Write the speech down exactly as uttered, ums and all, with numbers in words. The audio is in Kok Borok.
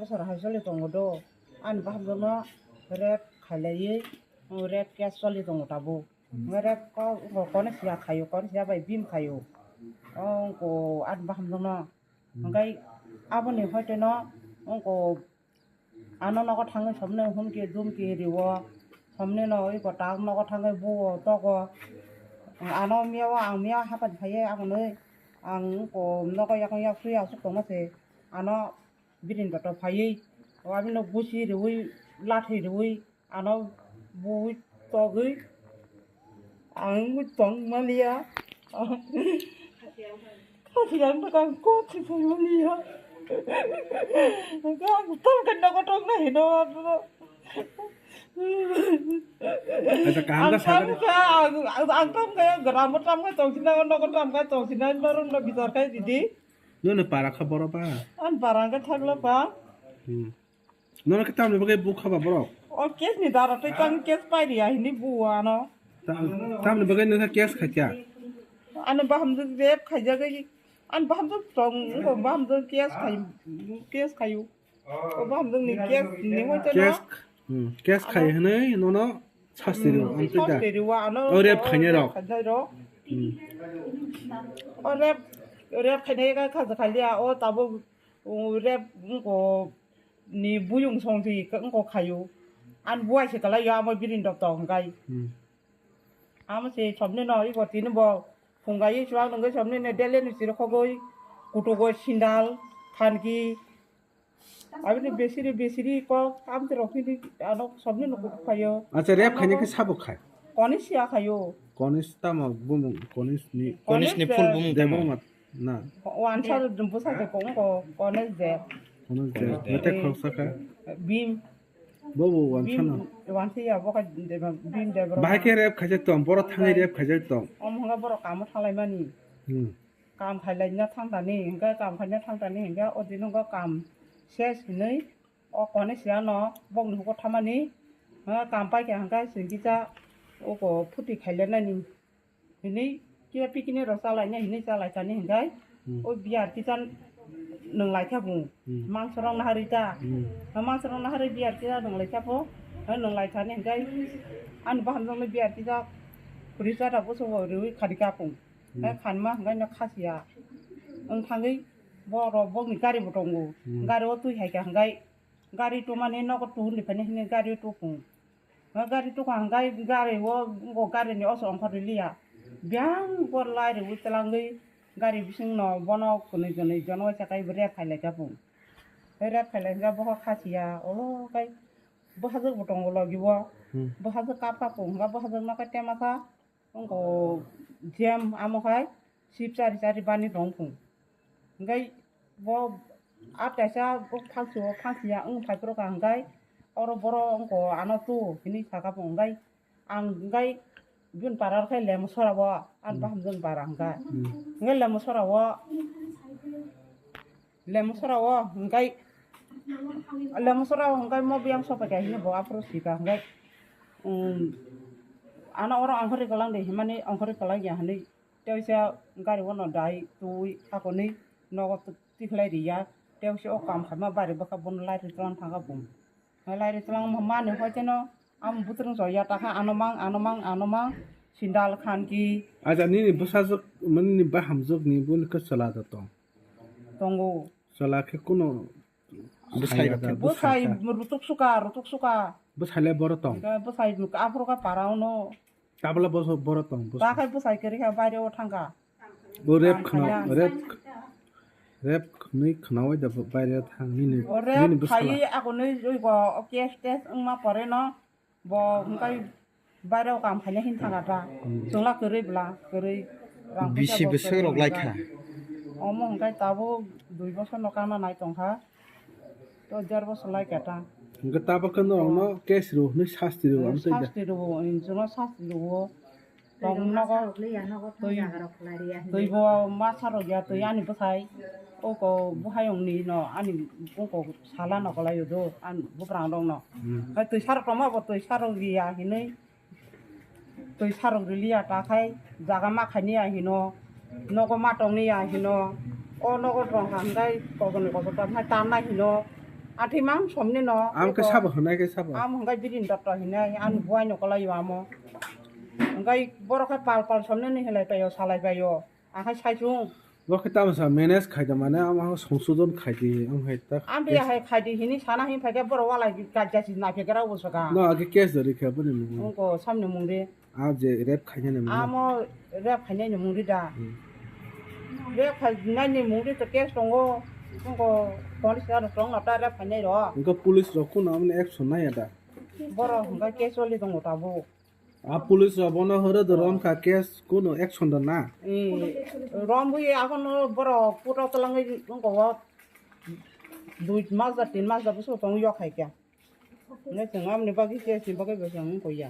Bosor hai choli tongo do. Ani bahamjwkno rape khailaiwi, rape case choli tongo tabuk. Rape ko, ko, kono siya khaio, kono siya bai bim khaio. Ongko ani bahamjwkno. Hwnkhe aboni hoiteno ongko ano nogo thangwi somni humki dumki rio. Somni no iko tak nogo thangwi buo togo. Ano miyao ang miya hapan phaiye aboni ang ongko nogo yakung yak sui asuk tongma se. Ano Birini joto phaiwi, o abino gusi riwi, lathi riwi, ano bui togwi, ang tong maliya. Kasi ang takang kot si phai maliya. Ang tong kenda ko tong na hino. Acha, kaham ka Ang sakha. Tong ka, ang, ang, ang tong ka, gram tong ka, tong sina, nogo tong ka, tong sina, norok no bichar ka didi. Nini para kha boro ba? Ani para hwnkhe thakla pa. Hmm. Nono khe tamni bagwi bukha ba borok? O case ni dara tei tang case pai riya hini buo ano. Ta-, tamni bagwi nokha case khaikha? Ani bahamjwk rape khaijagwi, ani bahamjwk tong, wngkha bahamjwk case khai, case khaio. O bahamjwk ni case ni hoite no. Case, hmm, case khai hwnwi nono sasti rw, hmm, ang twi da. Sasti rw, ano o rape khainai rok. Khainai rok. Hmm. O rape, rape khainai ka kha khalia, o tabuk, o rape, wngko ni buyung song si wngko khaio. An buai se kalai yo, amo birini dok tong hwnkhe. Hmm. Amo se somni no, iko tini bo phungai chuak nungwi somni ne dele ni siro khogoi, kutugo sindal, thanki, Abini besiri, besiri kok, amte rok hini, ano, somni no kutuk phaio. Acha, rape khaina khe sabo khai? Konis ya khaio. Konis tamo bumung, konis ni. Konis ni full bumung tamo? Debbarma na. Wansa bwsa de kong ko, konis de. Konis de. Mete khoroksa kha? Bim. Bobo wansa na. Bim, wansa ya, bo kha de, bim de bro. Bahai khe rape khaijak tong, boro thangwi rape khaijak tong. Om hwnga boro kamo thanglaimani. Hmm. Kam khailai na thang tani, hingke kam khaina thang tani, hingke o dino go kam ses hinui o koni siya no bokni hugo thamani, ha, kam paikha hingke singkisa oko phuti khaile nani hinui kiya pikini rok chalai na hinui chalai tani hingke, hmm, o biyar kisa nung lai kha bung, hmm, mangso rok naharui ta, hmm, ha, mangso rok naharui biyar kisa nung lai kha bo, ha, nung lai thani hingke ani bahan rok no biyar kisa khuri chata busugo riui khadi kapung. Hmm. Hai khanma hingke no khasiya. Wng thangwi borok bokni gari bo tongo. Hmm. Gari o twi hai kha hingke gari tumani nogo tuhur ni phaini hini gari o tukung. Gari tukha hingke gari o, o gari ni oso ongkhor riliya. Biyang bor lai riwi twlangwi gari bising no bono kwnwi kwnwi jono waisa kai bo rep khailai kha bung. Rep khailai hingke boho khasiya. Olo kai bwsajwk bo tongo logi o. Hmm. Bwsajwk kap kap tongo hingke bwsajwk no kai tema kha. Wngkha jam amo hai sip chari chari bani tong phung. Hingkai bo a kaisa bo phalsio phalsia wng phai phuru kha hingkai oro boro wngkha ano tu hinui saka phung hingkai ang hingkai bini para rok khai lemo sora o ani bahamjwk para hingkai. Hmm. Hingkai lemo sora o. Lemsora o hingkai, lemsora o hingkai mo biyang sopai kha hino bo aphuru sika hingkai, um, ano oro ongkhorwi kwlang de himani ongkhorwi kwlang ya hinui tei waisa gari bono dai twi akonwi nogo tikhlai riya tei waisa o kam khaima bari bwkha bono light rwtwlang thangkha bung. Lai ri twlang mani hoi teno, am butrung so ya takha ano mang, ano mang, ano mang, sindal khan ki. Aja nini bwsajwk, nini bahamjwk ni buni khe chwla da tong? Tongo. Chwla khe kuno bwsai rok khe bwsai rutuk suka, rutuk suka. Bwsai le boro tong? Bwsai aphuru kha para uno. Tabla boso boro tong, boso. Ta khai bwsai kwrwi kha baire o thangkha. Bo rep khna, rep, rep khwnwi khnaui da baire thang nini, o rep nini bwsala. Khai ako nui ui go o case test wngma pore no bo hwnkhe baire o kam khaina hin thangkha ta. Hmm. Chwngla kwrwi bwla, kwrwi rang bisi bwswk rok lai kha. Omo hwnkhe tabuk dui bosor no kana nai tongkha. To jar bosor lai kha ta. Hwnkhe tabuk khe norokno case rw hwnwi sasti rw, hmm, amtwi da. Sasti rw, injuno sasti rw. Tong nogo twi, twi bo ma sarok ya, twi ani bwsai. Oko bwhayong ni no ani oko sala no kwlai o do, ani bwbrang rok no. Hmm. Hai twi sarok tongma bo twi sarok ya hinwi. Twi sarok rili ya ta khai jaga ma khaini ya hino, nogo ma tongni ya hino, o nogo tong kha hwnkhe kokoni kosom ta hai tanna hino, Athi mang somni no. Am ke sabo hwnai ke sabo. Am hwngai birin dotto hinai, an buai no kolai yo amo. Hwngai borok khe pal pal somni ni hilai paio, salai paio. Akhai sai chung. Bo khe tamo sa manage khai da mane, am ha songsodon khai di, am hai ta. Am biya hai khai di hini sana hin phai khe borok walai ka jasi na phe gra bo saka. No, age case dari khe boni mung. Ungko samni mung de. A je rape khainani mung. Amo rape khainani mung ri da. Hmm. Rape khainani mung ri to case tongo. Ungko police aro tong na ta rape khainai ro. Ungko police rok kuno amni action nai da. Borok hwnka case oli tongo tabuk. A police rok bono horo do rom kha case kuno action da na. Eh, rom bui akono borok puto talangwi ungko o dui mas da tin mas da busu tong yok hai kya. Ngai tong amni bagwi case ni bagwi bo tong ko ya.